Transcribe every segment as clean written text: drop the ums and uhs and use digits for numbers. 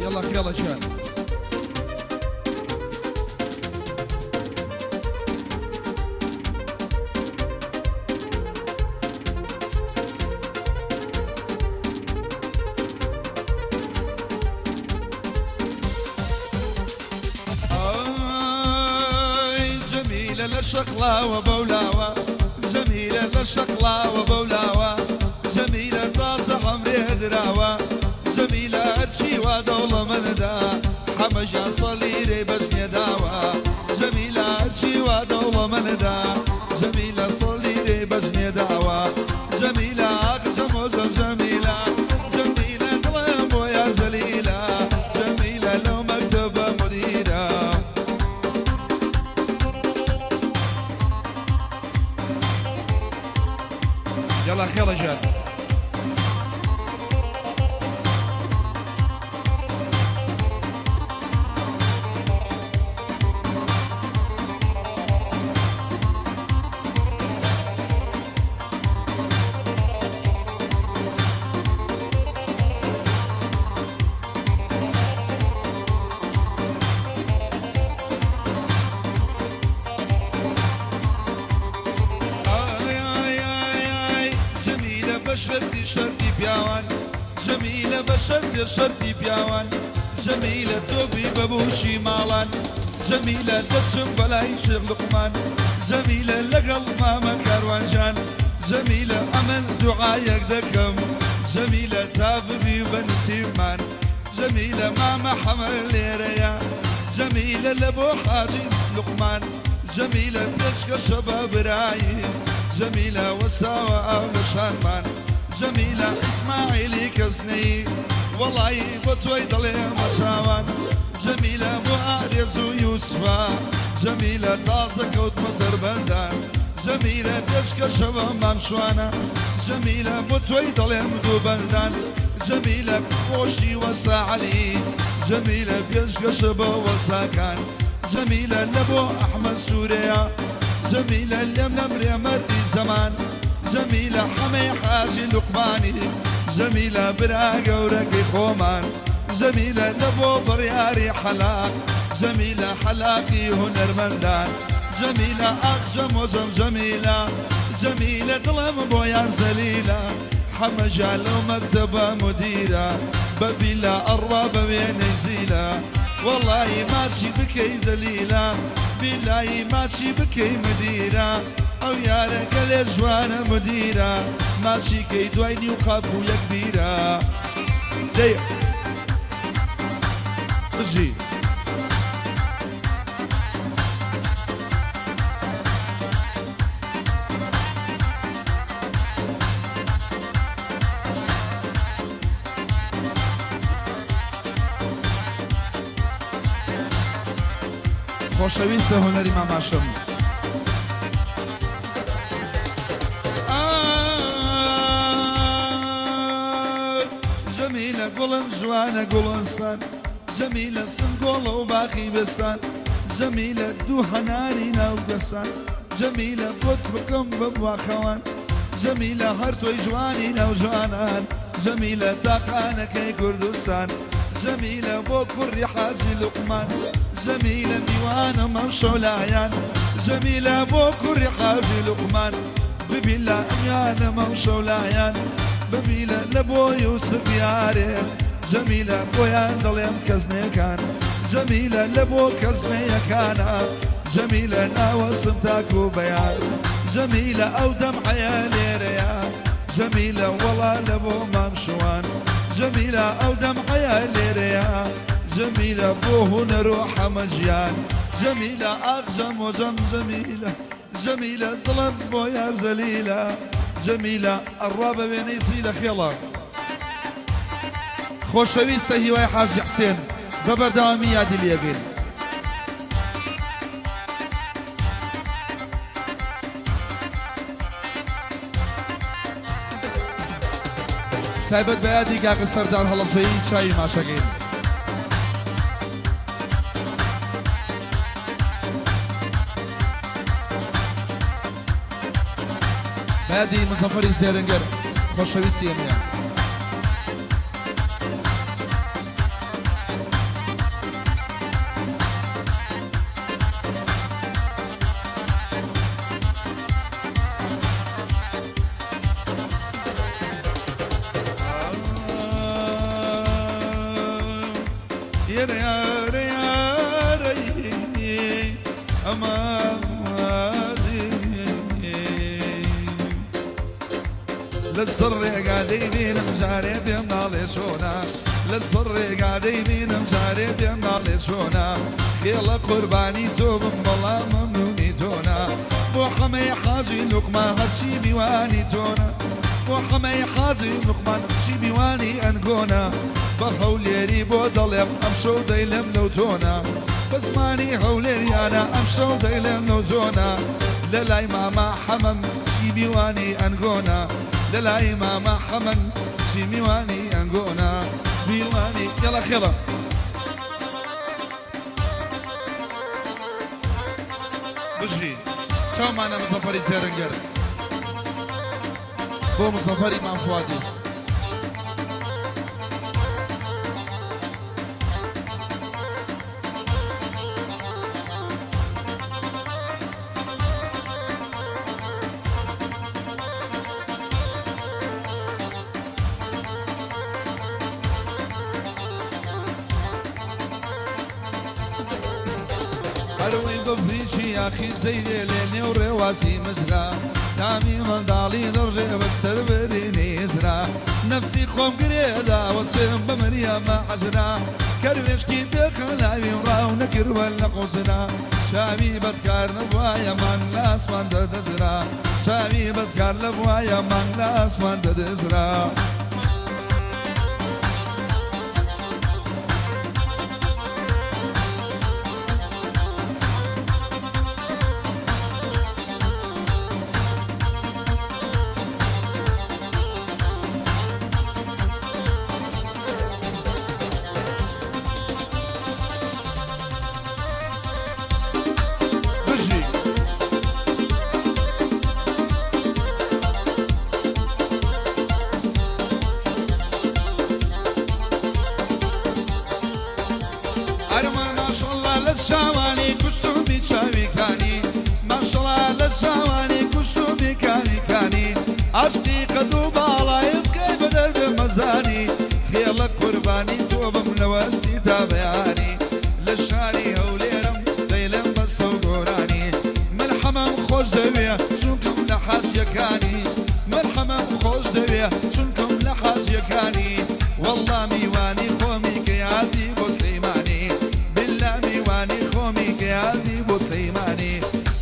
یەڵا خێڵە گیان. ئای جەمیلە لە شەقڵاوە بەولاوە جەمیلە لە شەقڵاوە بەولاوە جەمیلە تازە عەمرێ دراوە جەمیلە هەرچی وا دەوڵەمەندە حەمە ژان سەلیرەی بەجنێ داوە جەمیلە هەرچی وا دەوڵەمەندە جەمیلە سەلیرەی بەجنێ داوە جەمیلە ئاخ جەمۆ جەم جەمیلە جەمیلە دڵم بۆ یار زەلیلە جەمیلە لەو مەکتەبە مودیرە. یەڵا خێڵە گیان. ئای ئای ئای ئای جەمیلە بە شەرتی شەرتی پیاوان جەمیلە بە شەرتێ شەرتی پیاوان جەمیلە تۆ بووی بە بووکی ماڵان جەمیلە دەچم بەلای شێخ لوقمان جەمیلە لەگەڵ مامە کاروان جان جەمیلە ئەمن دوعایەک دەکەم جەمیلە تا ببی بە نسیبمان جەمیلە مامە حەمە لێرەیە جەمیلە لە بۆ حاجی لوقمان جەمیلە پێشکەشە بە برایی جەمیلە وەساوە ئاو لە شانمان جەمیلە ئیسماعیلی کەسنەیی وەڵایی بۆ تۆی دەڵێمە چاوان جەمیلە بۆ ئارێز و یوسفە جەمیلە تازە کەوتمە زەربەندان جەمیلە پێشکەشە بە مام شوانە جەمیلە بۆ تۆی دەڵێم دووبەندان جەمیلە خۆشی وەسا عەلی جەمیلە پێشکەشە بە وەساکان جەمیلە لە بۆ ئەحمەد سورەیە جەمیلە لێم نەمرێ مەردی زەمان جەمیلە حەمەی حاجی لوقمانی جەمیلە برا گەورەکەی خۆمان جەمیلە لە بۆ بڕیاری حەلاق جەمیلە حەلاقی هونەرمەندان جەمیلە ئاخ جەمۆ جەم جەمیلە جەمیلە دڵم بۆیان زەلیلە حەمە جان لەو مەکتەبە مودیرە بە بیلا ئەڕوا بە وێنەی زیلە وەڵایی ماچی بکەی زەلیلە بیلایی ماچی بکەی مدیرە ئەو یارە گەلێ جوانە مدیرە ماچی کەی دوای نیو قاپ و یەک بیرە دەی بژی. خۆشەویستە هونەری ماماشم. جەمیلە گوڵم جوانە گوڵستان جەمیلە سنگۆڵە و باخی بێستان جەمیلە دوو هەناری ناو دەسان جەمیلە بۆت بکەم بە باخەوان جەمیلە هەر تۆی جوانی ناو جوانان جەمیلە تاقانەکەی کوردستان جەمیلە بۆ کوڕی حاجی لوقمان جەمیلە میوانم ئەمشەو لایان جەمیلە بۆ کوڕی حاجی لوقمان ببیلە میوانم ئەمشەو لایان ببیلە لە بۆ یوسف یارێ جەمیلە بۆیان دەڵێم کەزنێکان جەمیلە لە بۆ کەزنەیەکانە جەمیلە ناوەسم تاکو بەیان جەمیلە ئەو دەمعەیە لێرەیە جەمیلە وەڵا لە بۆ مام شوان جەمیلە ئەو دەمعەیە لێرەیە جەمیلە بۆ هونەر و حەمە ژیان جەمیلە ئاخ جەم و جەم جەمیلە جەمیلە دڵم بۆ یار زەلیلە جەمیلە ئەڕوا بە وێنەی زیلە خێڵە. خۆشەویستە هیوای حاجی حسێن بە بەردەوامی یادی لێ ئەکەین. تایبەت بە یادی کاکە سەردار هەڵەبجەیی چاوی ماچەکەین. بە یادی مزەفەری زێرنگەر خۆشەویستی ئێمەیە. ئەرێ ئەرێ ئەرێ ئەمازی. لەسەر ڕێگا دەیبینم جارێ پێم ناڵێ چۆنە، لەسەر ڕێگا دەیبینم جارێ پێم ناڵێ چۆنە، خێڵە قوربانی تۆ بم بەڵام مەمنونی تۆنە، بۆ حەمەی حاجی لوقمان هەرچی میوانی تۆنە، بۆ حەمەی حاجی لوقمان هەرچی میوانی ئەنگۆنە، بە هەولێری بۆ دەڵێم ئەمشەو دەیلێم لەو تۆنە، بە زمانی هەولێریانە ئەمشەو دەیلێم لەو تۆنە، لەلای مامە حەمەم چی میوانی ئەنگۆنە، لەلای مامە حەمەن چی میوانی ئەنگۆنە، میوانی یەڵا خێڵە. بژی چاومانە مزەفەری زێرنگەر بۆ مزەفەری مام فوادی. هەروەی بەفریشی یاخی زەیرێ لێ نێو ڕێواسی مزرا، تامی منداڵی دەڕژێ بە سەر برینی زرا، نەفسی خۆم گرێداوە چێم بە مریەمە عەزرا، کەروێشکی بێخەلاویم ڕاو نەکردوە لە قوزرا، چاوی بەدکار نەبوایە مانگ لە ئاسمان دەدزرا، چاوی بەدکار نەبوایە مانگ لە ئاسمان دەدزرا. بژی. ئەرمان ماشەڵا لە چاوانی کوشتومی چاوی کانی، ماشەڵا لە چاوانی کوشتومی کانی کانی، عەشقی قەد و باڵای بکەی بە دەردم مەزانی، خێڵە قوربانی تۆ بم لە وەستی تا بەیانی، لە شاری هەولێرم دەیڵێم بەسە و گۆرانی، من حەمەم خۆش دەوێ چونکم لە حاجیەکانی، من حەمەم خۆش دەوێ چونکم لە حاجیەکانی، وەڵڵا میوانی خۆمی کە یادی بۆ سلەیمانی، بیللا میوانی خۆمی کە یادی بۆ سلەیمانی،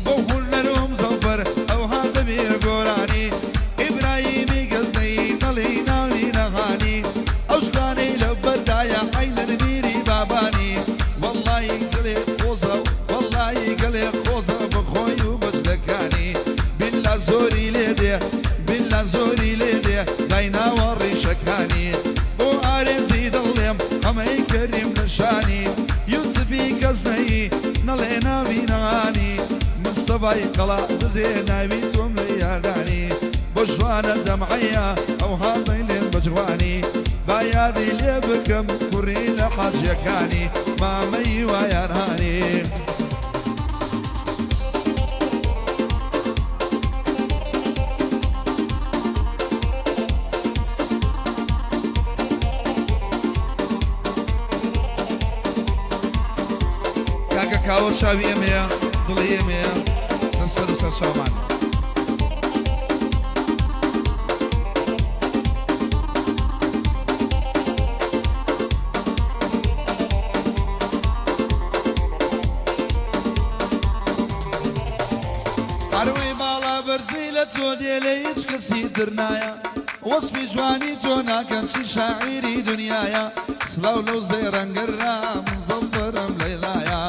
بۆ هونەرم زەوفەر ئەوها دەبێ گۆرانی، ئیبراهیمی گەزنەیی نەڵێی ناوی نەهانی، ئەو شتانەی لە بەردایە عەینەن میری بابانی، وەڵڵایی گەلێ قۆزە وەڵڵایی گەلێ قۆزە بە خۆی و بە جلەکانی، بیللا زۆری لێ دێ بیللا زۆری لێ دێ دایناوە ڕیشەکانی، بۆ ئارێزی دڵێم حەمەی کەریم لە شانی، یوسفی گەزنەیی نەڵێ ناوی نەهانی، مستەفای قەڵا دزێ ناوی تۆم لە یادانی، بۆ ژوانە دەمعەیە ئەوها دەیلێم بە جوانی، با یادی لێ بکەم کوڕی لە حاجیەکانی، مامەی وایان هانی. کاکە کاوە چاوی ئێمەیە دڵی ئێمەیە سەر سەر و سەر چاومان. عەروەی باڵا بەرزی لە تۆ دێ لە هیچ کەسی تر نایە، وەسفی جوانی تۆ ناکەن چی شاعیری دنیایە، سڵاو لەو زێڕەنگەرە من زەڵفەرم لەیلایە،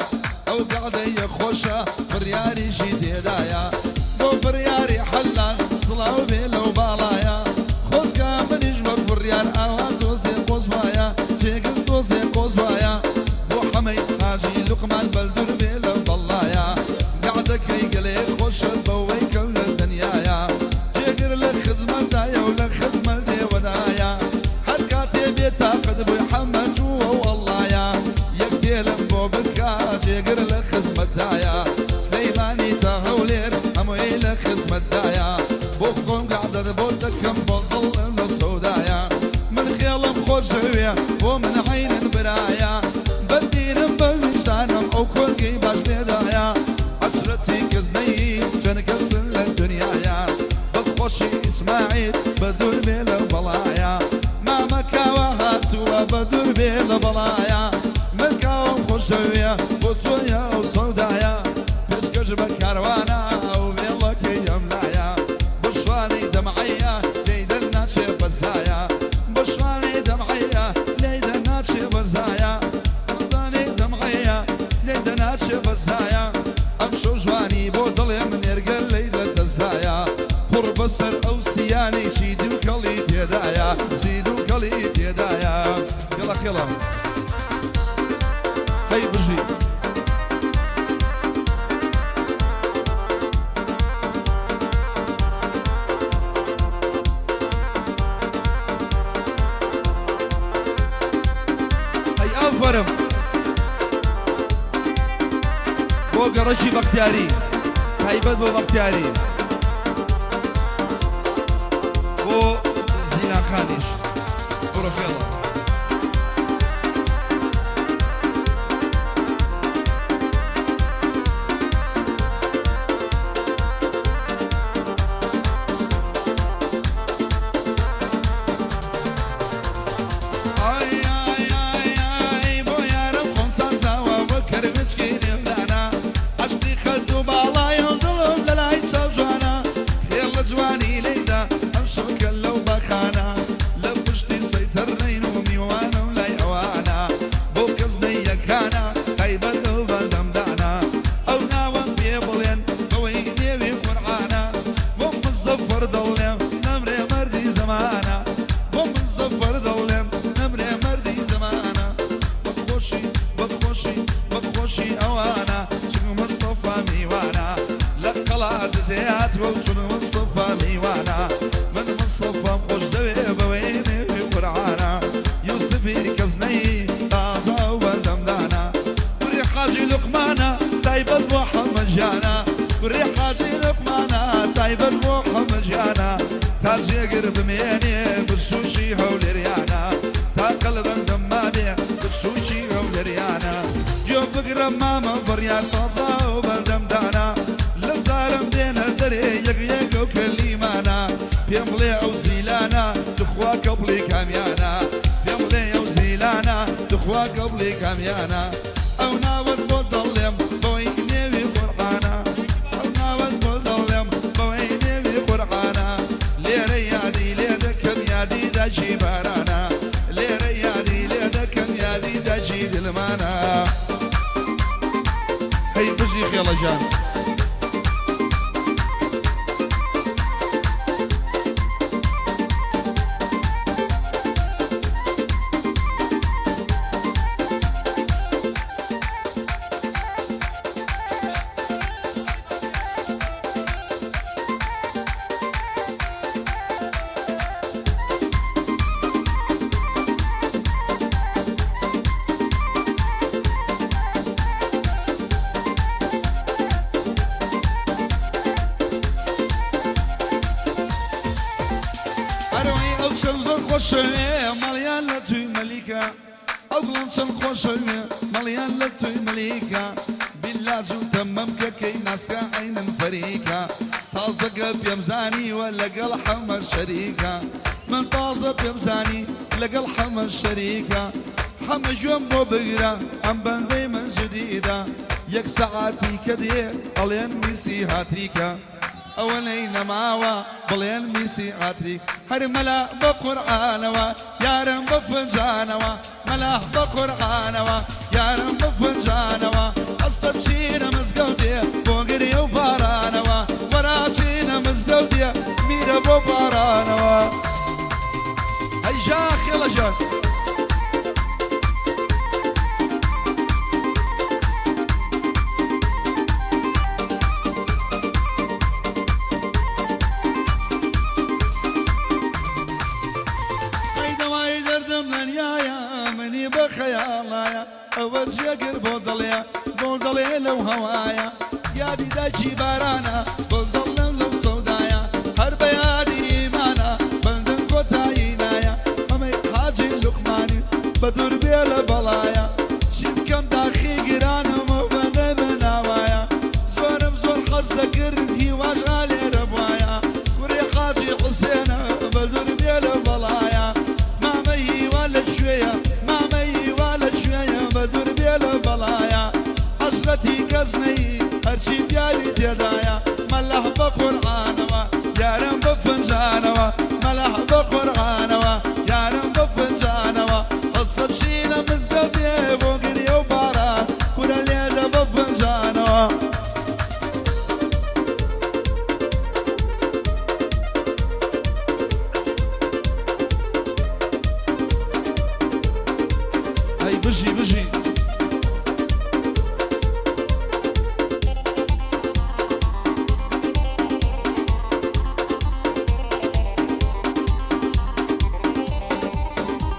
ئەو گەعدەیە خۆشە بڕیاریشی تێدایە، بۆ بڕیاری حەلاق سڵاو بێ لەو باڵایە، خۆزگا منیش وەک بڕیار ئاوا تۆزێ قۆز وایە، جێگر تۆزێ قۆز وایە، بۆ حەمەی حاجی لوقمان بەلدور بێ لە بەڵایە، گەعدەکەی گەلێ خۆشە بەوەی کەم لە دنیایە، جێگر لە خزمەتدایە و لە خزمەت دێوەدایە، هەر کاتێ بێ تاقەت بووی حەمە چووە و ئەڵڵایە، یەک تێلم بۆ بکە جێگر لە خزمەتدایە، سلەیمانی تا هەولێر. ئیسماعیل بە دوور بێ لەو بەڵایە. مامە کاوە هاتووە بە دوور بێ لە بەڵایە. من کاوەم خۆش دەوێ بۆ تۆیە ئەو سەودایە. پێشکەش بە کاروانە ئەو وێڵەکەی ئەم لایە. بۆ شوانەی دەمعەیە لێی دەرناچێ بەزایە. بۆ شوانەی دەمعەیە لێی دەرناچێ بەزایە. بۆ شوانەی دەمعەیە لێی دەرناچێ بەزایە. ئەمشەو جوانی بۆ دڵێ من نێرگە لەی لە دەستدایە. قوڕ بەسەر ئەو سیانەی چی دووکەڵی تێدایە. چی دووکەڵی تێدایە. خێڵە خێڵە هەی بژی. ئەی ئافەرم بۆ گەڕەکی بەختیاری تایبەت بۆ بەختیاری بۆ زیناخانیش بڕۆ خێڵە. ئای ئای ئای ئای بۆ یارم خۆم سازاوە وەک کەرمچکی نێودانە عەشقی خەت و باڵای و دڵم لەلای چاو جوانە خێڵ لە جوانی لێیدا ئەمشەو کە لەو باخانە لە پشتی سەیتەر نەین و میوانم لای ئەوانە بۆ کەس نەیەکانە تایبەت ئەو بەردەمدانە ئەو ناوەم پێ بڵێن بەوەی نێوی قورعانە بۆ مزەفەر دەڵێم نەمرێ مەردی زەمانە بۆ مزەفەر دەڵێم نەمرێ مەردی زەمانە وەک خۆشی وەک خۆشی وەک خۆشی ئەوانە چون مستەفا میوانە لە قەڵا دزێ هاتووە و چون مستەفا میوانە من مستەفام خۆش دەوێ بەوەی نێوی قورعانە یوسفی کەس نەی تازە و بەردەمدانە کوڕی حاجی لوقمانە تایبەت بۆ حەمە ژیانە کوڕی حاجی لوقمانە تایبەت بۆ حەمە ژیانە تا جێگر بمێنێ بسووکی هەولێریانە تا قەلبم دەممابێ بسووکی هەولێریانە گوێ بگرە مامە بڕیار تازە و بەردەمدانە لە زارم دێنە دەرێ یەک یەک ئەو کەلیمانە پێم بڵێ ئەو زیلانە توخوا کەپڵی کامیانە پێم بڵێ ئەو زیلانە توخوا کەپڵی کامیانە ئەو ناوەت بۆ دەڵێم بەوەی نێوی قورعانە ئەو ناوەت بۆ دەڵێم بەوەی نێوی قورعانە لێرە یادی لێ دەکەم یادی داکی بارانە لێرە یادی لێ دەکەم یادی داکی دلمانە هەی بژی خێڵە گیان. ئەرۆی ئەو چەند زۆر خۆشەوێ مەڵیان لە توی مەلیکە ئەو گوڵم چەند خۆشەوێ مەڵیان لە توی مەلیکە بیلا جووتە مەمکەکەی ناسکە عەینن فەریکە تازەگە پێم زانیوە لەگەڵ حەمە شەریکە من تازە پێم زانی لەگەڵ حەمە شەریکە حەمە گوێم بۆ بگرە ئەم بەندەی من جدیدە یەک سەعاتی کە دێ ئەڵێن میسی هاتریکە ئەوەنەی نەماوە بڵێن میسی هاتریک هەر مەلا بە قورعانەوە یارم بە فنجانەوە مەلا بە قورعانەوە یارم بە فنجانەوە ئەستە بچینە مزگەوتێ بۆ گریە و بارانەوە وەرا بچینە مزگەوتێ میرە بۆ بارانەوە ئەی ژا خێڵە ژان. ئەی دەوای دەردم دەریایە منی بە خەیاڵایە ئەوە جێگر بۆ دڵێ بۆ دڵێ لەو هەوایە یادی دایکی بارانە بۆ دڵم لەو سەودایە هەر بە یادی ئیمانە بەندم کۆتایی نایە ئەمەی حاجی لوقمانی بە دوور بێ لە بەڵایە چی بکەم داخی گرانم ئەو بەندەی من ئاوایە زۆرم زۆر حەز دەکرد هیواش ئا لێرە بوایە کوڕی حاجی حوسێنە. گەنجی تێدایە مەلاح بە قورعانەوە یارم بە فنجانەوە مەلاح بە قورعانەوە یارم بە فنجانەوە هەڵسە بچینە مزگەوتێ بۆ گریە و باران کورە لێدە بە فنجانەوە. ئەی بژی بژی.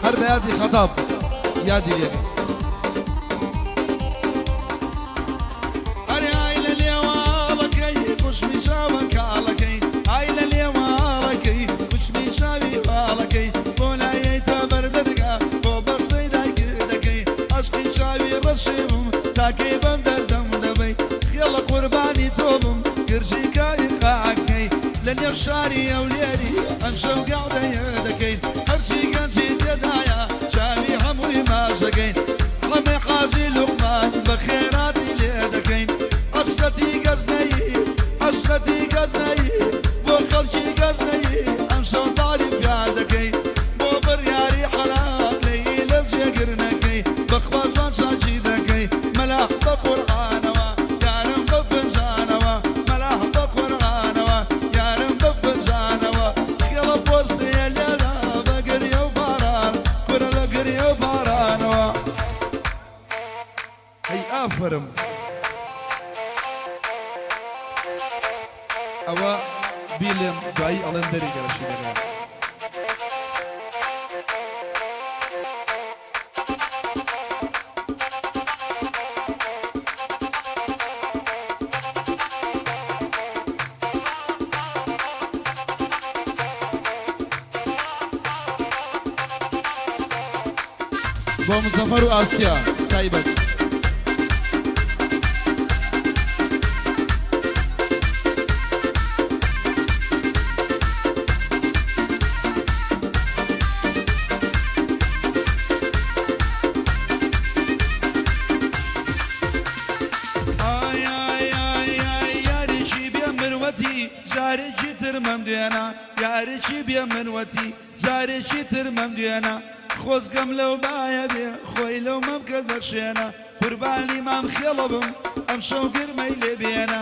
هەر بە یادی خەتاب یادی لێکەی. ئەرێ ئای لە لێواڵەکەی کوشمی چاوە کاڵەکەی ئای لە لێواڵەکەی کوشمی چاوی باڵەکەی بۆ لایەیتە بەر دەرگا بۆ بە قسەی دایکت دەکەی عەشقی چاوی ڕەشی بووم تاکەی بەم دەردەم دەبەی خێڵە قوربانی تۆ بم گرژی کاری قاعەکەی لە نێو شاری هەولێری ئەمشەو گەعدەیە دەکەین هەرچی گەنجی تێدایە چاوی هەمووی ماچ دەکەین حەمەی حاجی لوقمان بە خێراتی لێ دەکەین عەشرەتی گەزنەیی عەشرەتی گەزنەیی بۆ خەڵکی گەزنەیی ئەمشەو تاریفیان دەکەین بۆ بڕیاری حەلال لێی لە جێگر نەکەی بەخوا جوان چاکی دەکەی مەلا بە قورعانەوە یارم بە فنجانەوە مەلا بە قورعانەوە یارم بە فنجانەوە خێڵە پۆستەیە لێرە بە گریە و باران کورە لە گریە و بارانەوە. ئەی ئافەرم. ئەوە بیلێم دوایی ئەڵێن دەری کە لە شینەکان. بۆ مزەفەر و ئاسیا تایبەت. ئای ئای ئای ئای یارێکی بێ مروەتی جارێکی تر مەمدوێنە یارێکی بێ مروەتی جارێکی تر مەمدوێنە خۆزگەم لەو بایە بێ خۆی لەو مەمکە دەخشێنە قوربانی مام خێڵە بم ئەمشەو گرمەی لێ بێنە.